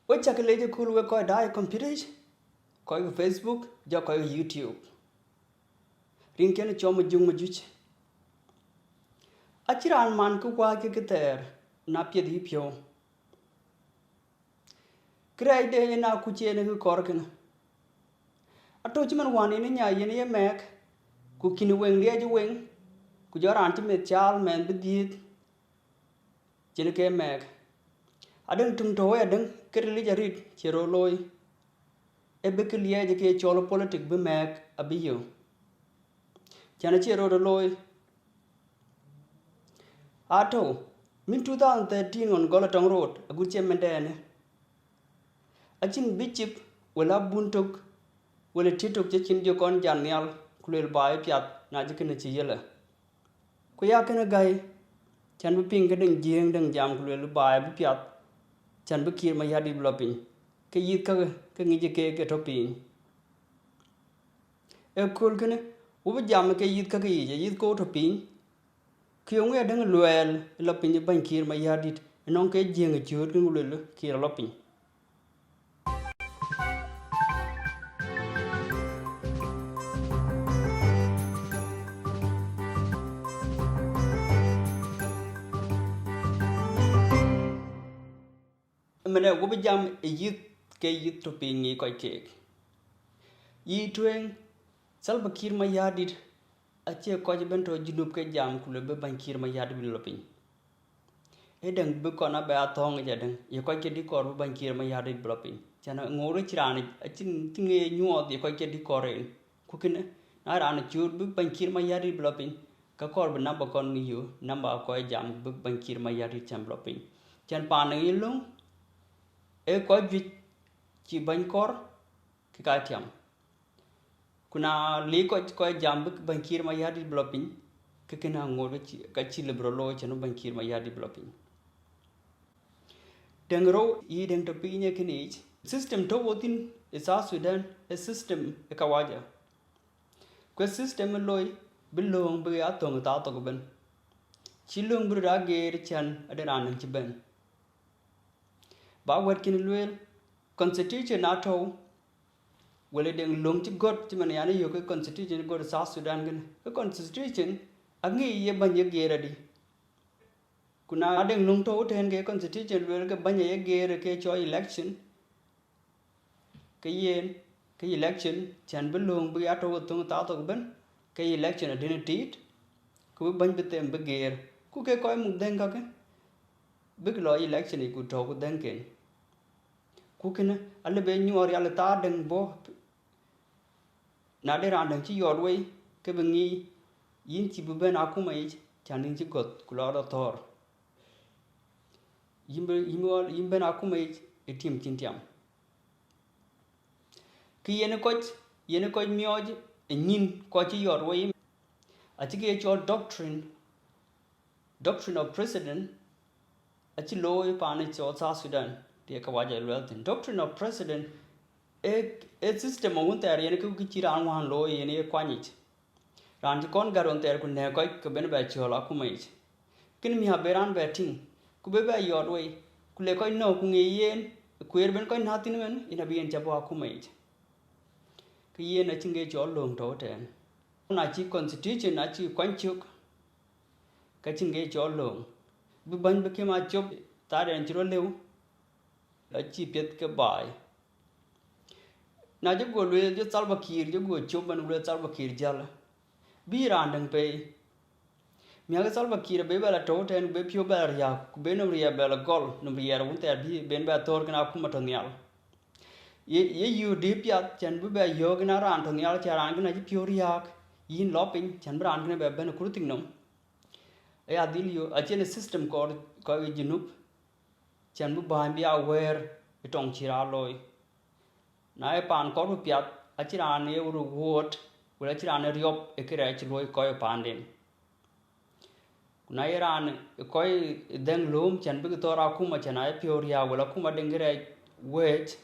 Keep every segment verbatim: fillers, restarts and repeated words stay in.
Wek cä ke leec ëkööl, wek kɔc daai computer yic, kɔc ke Facebook, jɔ kɔc ke YouTube. Rinkiɛn cɔl Majuŋ Majuc. Acïn raan man kë wääc ke kë thɛɛr, na piɛth yï piɔ̈u. Kërɛɛcde yen akuc yen kë kɔɔr kënë. Atɔ̈ cï man wään yen ë nya yen ye mɛɛk, ku kïn weŋ liɛɛc ë weŋ, ku jɔ raan cï meth caal mɛnh bï dhiëëth, cïn ke mɛɛk. Adäŋ, töŋ tɔ̈u ë adäŋ, ke rilic arït cï röt looi, ë bï kë liɛɛc ke cɔl politic bï mɛɛk abï yök. Cän acie röt looi. Atɔ̈u, min two thousand thirteen ɣɔn gɔl ë tɔŋ rot agut cï mɛndɛnë. Acïn bï cip, wala bun tök, wala tiët tök cï cïn jɔ kɔn jat nhial, ku lueel baai piath, na cï kënë cï yelë. Ku ya kënë gäi, cän bï piŋ ke dëŋ Jiëëŋ dëŋ jam, ku lueel baai bï piath, cän bï Kiir Mayardit bï lɔ piny, ke yith käkë ke ŋic ë keek ke tɔ̈ piny. Ëkööl kënë, wo bï jam ke yith käkë yiic, ayith kɔ̈u tɔ̈ piny, ku ye ŋö adäŋ luɛɛl ë lɔ piny ë bäny Kiir Mayardit, ënɔŋ ke Jiëëŋ ë cööt kën ku lueel Kiir alɔ piny. Ëmënë wo bï jam ë yith ke yith tɔ̈ piny ŋic kɔc keek. Yï tueŋ, Salva Kiir Mayardit acie kɔc ëbën tɔ̈ Junub ke jam ku lueel bï bäny Kiir Mayardit bï lɔ piny. Ë däŋ bï kɔn abɛ athɔ̈ɔ̈ŋ yic adäŋ, ye kɔc ke dï kɔɔr bï bäny Kiir Mayardit bï lɔ piny. Cän ŋoot acïn raan, acïn cï ŋeec nyuɔɔth ye kɔc ke dï kɔɔr en. Ku kënë, na raan cööt bï bäny Kiir Mayardit bï lɔ piny, ke kɔɔr bï namba kɔn yök, namba kɔc jam bï bäny Kiir Mayardit cän bï lɔ piny. Cän paan ë löŋ, ee kɔc juëc cï bäny kɔɔr, ke ka tiam. Ku na lik kɔc, kɔc jam bï bäny Kiir Mayardit bï lɔ piny, ke kënë aŋoot ka cï, ka cï lëu bï rɔt looi cän bï bäny Kiir Mayardit bï lɔ piny. Däŋ rou, yï däŋ tɔ̈ piny ë kënë yic. System tɔ̈ wo thïn ë South Sudan, ë system ë kawaja. Ku ë system ë loi bï lööŋ bï ya thöŋ ë thaa thok ëbën. Cï lööŋ bï röt aa geer cän ade raan däŋ cï bɛ̈n. Ba wɛ̈t kën lueel, constitution atɔ̈u, wala dëŋ löŋ cï gɔ̈t cï man yan yök ke constitution gɔ̈t South Sudan kënë. Ke constitution aŋic ye bäny ye geer adï. Ku na dëŋ löŋ tɔ̈u tɛ̈n ke constitution lueel ke bäny aye geer ke cɔl election, ke yen, ke election, cän bï lööŋ bï ya tɔ̈u ë thöŋ ë thaa thok ëbën, ke election adï në tiit, ku bï bäny bï them bï geer. Ku ke kɔc muk dhëŋ kakë, bïk lɔ election yic ku tɔ̈u ku dhëŋken. Ku kënë alëu bë nyuɔɔth rial ë thaa däŋ bɔ̈. Na de raan däŋ cï yɔɔt wei, ke bï ŋic, yïn cï bï bɛ̈n akuma yic, cän yïn cï gɔ̈th ku lɔ rɔt thɔ̈ɔ̈r. Yïn bï, yïn bï, yïn bɛ̈n akuma yic ë tim cïn tiam. Kë yen kɔc, yen kɔc miɔɔc ë nyïn kɔc cï yɔɔt wei, acï ke ye cɔl doctrine, doctrine of precedent, acï looi paan ë cɔl South Sudan, të ye kawaja lueel thïn. Doctrine of precedent ee, ee system awun thɛɛr yen ke kë cï raan wään looi yen ye kuany yic. Raan cï kɔn gät ɣɔn thɛɛr ku nɛ̈k kɔc ke ben bɛ cɔl akuma yic. Kën miäk bï raan bɛ tïŋ, ku bï bɛ yɔɔt wei, ku le kɔc nɔ̈k ku ŋic yen, kueer ben kɔc nɔ̈k thïn ëmën, yen abï yen cä bɔ̈ akuma yic. Ke yen acïn ke cɔl lööŋ tɔ̈u tɛ̈ɛ̈n. Na cï constitution acï kuany cök, ke cïn ke cɔl lööŋ. Bï bäny bï këm a cop, thaarden cï rɔt lëu, acï piɛth ke baai. Na jɔ guɔ lueel jɔ Salva Kiir, jɔ guɔ cop man lueel Salva Kiir jäl, bï raan däŋ pei. Miäk Salva Kiir abï bɛ la tɔ̈u tɛ̈n, ku bï piɔ̈u bɛ la riääk, ku bï nɔm riɛɛr bɛ la gɔl, nɔm riɛɛr wun thɛɛr bï ben bɛ thɔ̈ɔ̈r kën akuma tɔ̈ nhial. Ye, ye yöök dï piath cän bï bɛ yöök kën a raan tɔ̈ nhial, cä raan kën acï piɔ̈u riääk, yïn lɔ piny, cän bï raan kën bɛ bɛ̈n ë kurthï nɔm. Aya dhil yöök, acïn system kɔɔr kɔc ë Junub, cän bï bääny bï a wɛ̈ɛ̈r ë tɔŋ cï raan looi. Na ye paan kɔɔr bï piath, acïn raan ye röt wuɔ̈ɔ̈t, wala acïn raan ye riɔp ë kërɛɛc cï luɔ̈i kɔc ë paanden. Ku na ye raan ë kɔc ë dhëŋ lööm cän bïk thɔ̈ɔ̈r akuma cän aye piɔ̈u riääk wala akuma dëŋ kërɛɛc wëëc,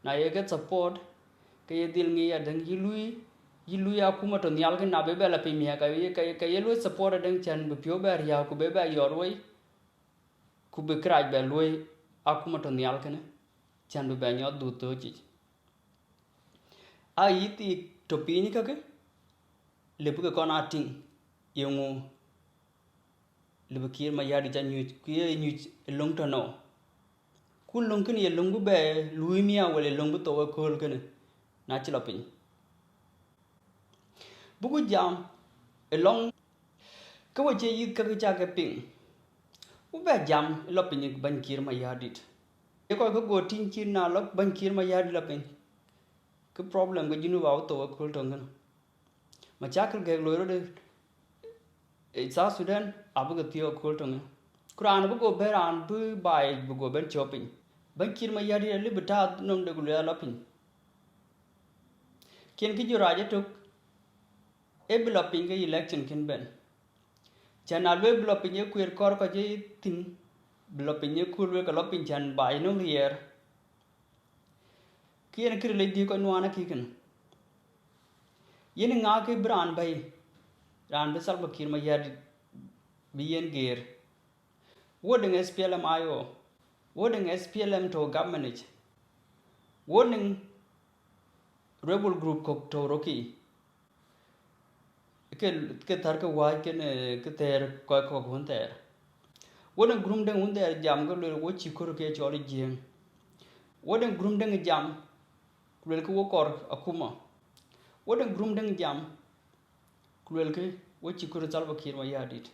na ye ke support, ke ye dhil ŋic adäŋ yï luui, yï luui akuma tɔ̈ nhial kënë na bï bɛ la piny miäk, ke ye, ke ye, ke ye luɔ̈i support adäŋ cän bï piɔ̈u bɛ riääk ku bï bɛ yɔɔt wei, ku bï kërac bɛ luɔ̈i akuma tɔ̈ nhial kënë, cän bï bɛ nyɔɔth dhuk thööc yic. Ayï thiik tɔ̈ piny käkë, lëu bï ke kɔn aa tïŋ, yeŋö lëu bï Kiir Mayardit ca nyuc, ku ye nyuc ë löŋ tɔ̈ nɔ̈. Ku löŋ kënë ye löŋ bï bɛ luui miäk wala ye löŋ bï thou ëkööl kënë, na cï lɔ piny. Buku jam ë lɔŋ, ke we cie yith käkë ca ke piŋ. Ku bɛ jam ë lɔ piny bɛ̈ny Kiir Mayardit. Ye kɔc ke go tïŋ cït na lɔ bɛ̈ny Kiir Mayardit lɔ piny, ke problem ke Junub abï thou ëkööl töŋ kënë. Macakil gɛ̈k loi röt ë South Sudan abï ke thiɔ̈k ëkööl töŋë. Ku raan bï go bɛ̈n, raan bï baai bï go bɛ̈n cɔ̈ɔ̈p piny, bɛ̈ny Kiir Mayardit alëu bï tääu nɔm de ku lueel alɔ piny. Kën kë jɔ rac ëtök, ee bï lɔ piny ke election kën bɛ̈n. Cän na lueel bï lɔ piny ë kueer kɔɔr kɔc ë thïn, bï lɔ piny ë ku lueel ke lɔ piny cän baai nɔm riɛɛr. Kë yen kërë lec dhie kɔc nuaan akï kënë. Yen ŋa kë bï raan bɛ̈i, raan bï Salva Kiir Mayardit bï yen geer? Wo dëŋ S P L M I O, wo dëŋ S P L M tɔ̈ government yic, wo dëŋ rebel group kɔ̈k tɔ̈ rökï. Ke, ke thär ke wääc kënë, ke thɛɛr kɔc kɔ̈k wun thɛɛr. Wo dëŋ group dëŋ wun thɛɛr jam ke lueel wo cï kɔɔr ke cɔl Jiëëŋ. Wo dëŋ group dëŋ jam, ku lueel ke wo kɔɔr akuma. Wo dëŋ group dëŋ jam, ku lueel ke wo cï kɔɔr Salva Kiir Mayardit.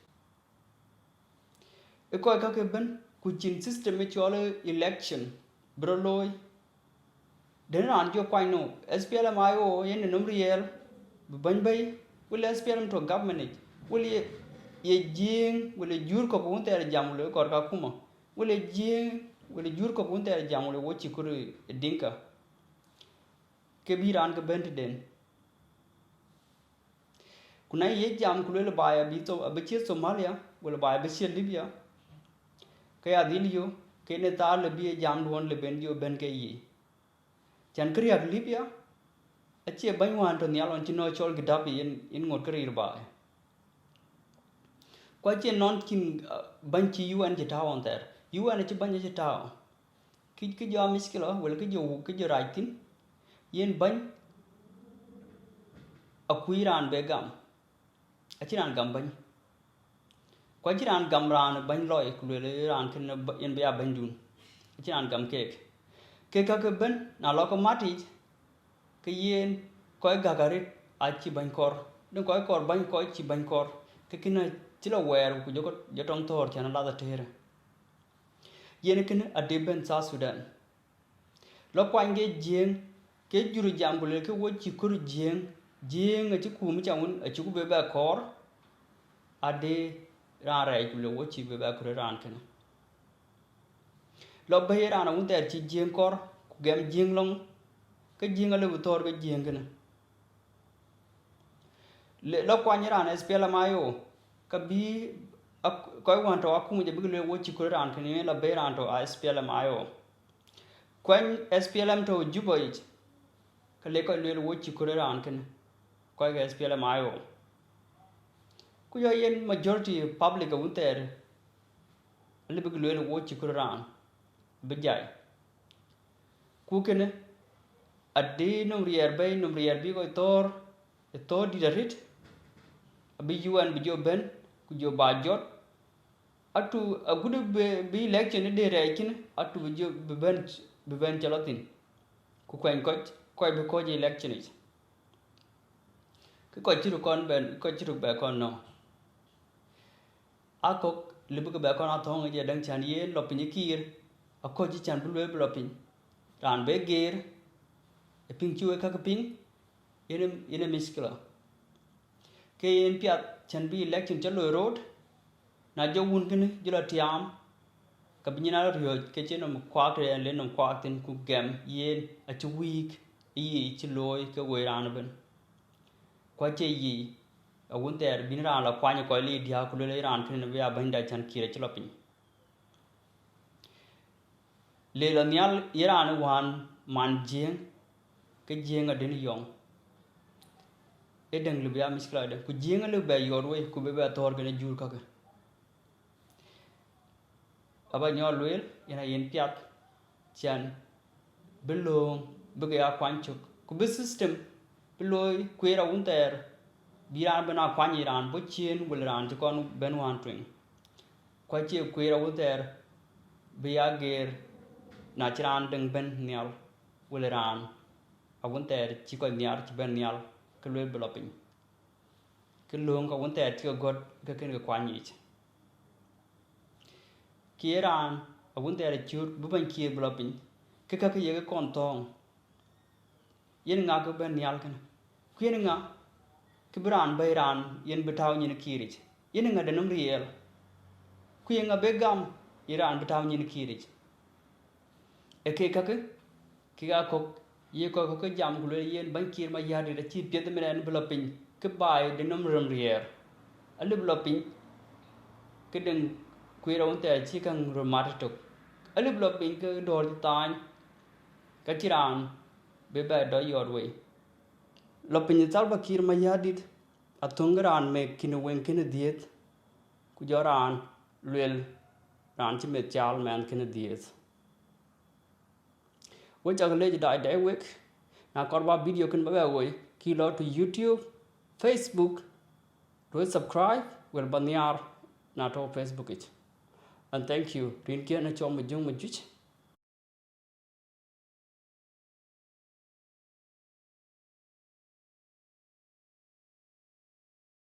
Ë kɔc käkë ëbën, ku cïn system ë cɔl election bï rɔt looi. Dɛ̈n raan jɔ kuany nɔm, S P L M I O yen ë nɔm riɛɛr bï bɛ̈ny bɛ̈i, wala S P L M tɔ̈ government yic, wala ye, ye Jiëëŋ, wala jur kɔ̈k wun thɛɛr jam, wala kɔɔr akuma, wala Jiëëŋ, wala jur kɔ̈k wun thɛɛr jam, wala wo cï kɔɔr Dinka. Ke bï raan ke bɛ̈n tëden. Ku na ye jam ku lueel baai abï Tho-, abï ciët Somalia, wala baai abï ciët Libya, ke ya dhil yök, ke në thaar lëu bï ye jamduɔ̈n lëu bï en jɔ bɛ̈n ke yic. Cän kë riäk Libya, acie bɛ̈ny wään tɔ̈ nhial ɣɔn cï nɔ̈k cɔl Gaddafi yen, yen ŋot ke riir baai. Ku acie nɔn cïn, ah, bɛ̈ny cï U N cï tääu ɣɔn thɛɛr. U N acï bɛ̈ny acï tääu. Kë, kë jɔ mïckila, wala kë jɔ, kë jɔ rac thïn, yen bɛ̈ny akuc raan bë gam. Acïn raan gam bɛ̈ny. Ku acïn raan gam raan bɛ̈ny lɔi, ku lueel raan kënë bë-, yen bï ya bɛ̈nydun. Acïn raan gam keek. Kek käkë ëbën, na lɔ ke mat yic, ke yen kɔc gäk arëët acï bɛ̈ny kɔɔr. Dëŋ kɔc kɔɔr bɛ̈ny, kɔc cï bɛ̈ny kɔɔr. Ke kënë acï lɔ wɛɛr, ku jɔ kɔc, jɔ tɔŋ thɔ̈ɔ̈r cän alath atëërë. Yen kënë adï bɛ̈n South Sudan. Lɔ kuany ke Jiëëŋ, ke jur jam ku lueel ke wo cï kɔɔr Jiëëŋ, Jiëëŋ acï kuum ca wun, acï ku bï bɛ kɔɔr, adï raan rɛɛc ku lueel wo cï bï bɛ kɔɔr raan kënë. Lɔ bɛ̈i raan awun thɛɛr cï Jiëëŋ kɔɔr, ku gɛm Jiëëŋ lɔŋ, ke Jiëëŋ alëu bï thɔ̈ɔ̈r ke Jiëëŋ kënë. Le, lɔ kuany raan S P L M I O, ka bï ak-, kɔc wään tɔ̈ akuma jɔ bïk lueel wo cï kɔɔr raan kënë, yen lɔ bɛ̈i raan tɔ̈ S P L M I O. Kuany S P L M tɔ̈ Juba yic, ka le kɔc lueel wo cï kɔɔr raan kënë, kɔc ke S P L M I O. Ku jɔ yen majority public awun thɛɛr, alëu bïk lueel wo cï kɔɔr raan, bï jai. Ku kënë, adï nɔm riɛɛr bɛ̈i, nɔm riɛɛr bï kɔc thɔ̈ɔ̈r, ë thɔ̈ɔ̈r dït arëët, abï U N bï jɔ bɛ̈n, ku jɔ ba jɔt, atu agut bï, bï election ë dë rɛɛc kënë, atu bï jɔ, bï bɛ̈n, bï bɛ̈n cä lɔ thïn. Ku kuany kɔc, kɔc bï kɔ̈ɔ̈c ë election yic. Kë kɔc cï röt kɔn bɛ̈n, kɔc cï röt bɛ kɔn nɔ̈k. Akɔ̈k lëu bï ke bɛ kɔn a thɔ̈ɔ̈ŋ ë jɛ däŋ cän yen lɔ piny ë Kiir, akɔ̈c cï cän bï lueel bï lɔ piny. Raan bë geer, ë piŋ cï wek käkë piŋ, yen ë, yen ë mïckila. Ke yen piath cän bï election cä loi rot, na jɔ wun kënë jɔ lɔ tiaam, ka bï nyin a lɔ riɔ̈ɔ̈c ke cï nɔm kuaak tëde le nɔm kuaak thïn ku gɛm yen acï wïïk ë yic cï looi ke woi raan ëbën. Ku acie yic, awun thɛɛr bïn raan lɔ kuany ë kɔc lii diääk ku lueel ë raan kënë bï a bɛ̈nyda cän Kiir acï lɔ piny. Le lɔ nhial ye raan ë wään man Jiëëŋ, ke Jiëëŋ adïn yɔŋ. Ë dëŋ lëu bï a mïckila dëŋ, ku Jiëëŋ alëu bɛ yɔt wei, ku bï bɛ thɔ̈ɔ̈r kënë jur käkë. Aba nyɔɔl lueel, yen ayen piath, cän bï lööŋ bï ke ya kuany cök, ku bï system bï looi kueer awun thɛɛr, bï raan bɛn a kuany yic raan bɔ̈ ciëën wala raan cï kɔn bɛn wään tueŋ. Ku acie kueer awun thɛɛr bï ya geer na cï raan dëŋ bɛ̈n nhial, wala raan awun thɛɛr cï kɔc nhiaar cï bɛ̈n nhial, ke lueel bï lɔ piny. Ke lööŋ ke awun thɛɛr cï ke gɔ̈t ke kën ke kuany yic. Ke ye raan awun thɛɛr acööt bï bɛ̈ny Kiir bï lɔ piny, ke käkë yek kɔn thɔ̈ɔ̈ŋ. Yen ŋa kë bɛ̈n nhial kënë? Ku yen ŋa kë bï raan bɛ̈i raan yen bï tääu nyin Kiir yic? Yen ŋa de nɔm riɛl? Ku yen ŋa bï gam yen raan bï tääu nyin Kiir yic? Ee kek käkë, kek aa kɔ̈k, ye kɔc kɔ̈k ke jam ku lueel yen bɛ̈ny Kiir Mayärdït acï piɛth ëmën ɛn bï lɔ piny, ke baai de nɔm rem riɛɛr. Alëu bï lɔ piny, ke dëŋ kueer awun thɛɛr cï käŋ röt mat ëtök. Alëu bï lɔ piny ke dɔ̈ɔ̈r cï thaany, ka cï raan bï bɛ dɔc yɔɔt wei. Lɔ piny Salva Kiir Mayärdït, athöŋ raan mek kïn weŋ kënë dhiëëth, ku jɔ raan lueel raan cï meth caal mɛnh kënë dhiëëth. Wek cak leec daai dɛɛi wek, na kɔɔr ba video kën ba bɛ woi, kï lɔ to YouTube, Facebook, luɔi subscribe, wël ba nhiaar na tɔ̈ Facebook yic. And thank you, rinkiɛ̈n ë cɔl Majöŋ Majuëc,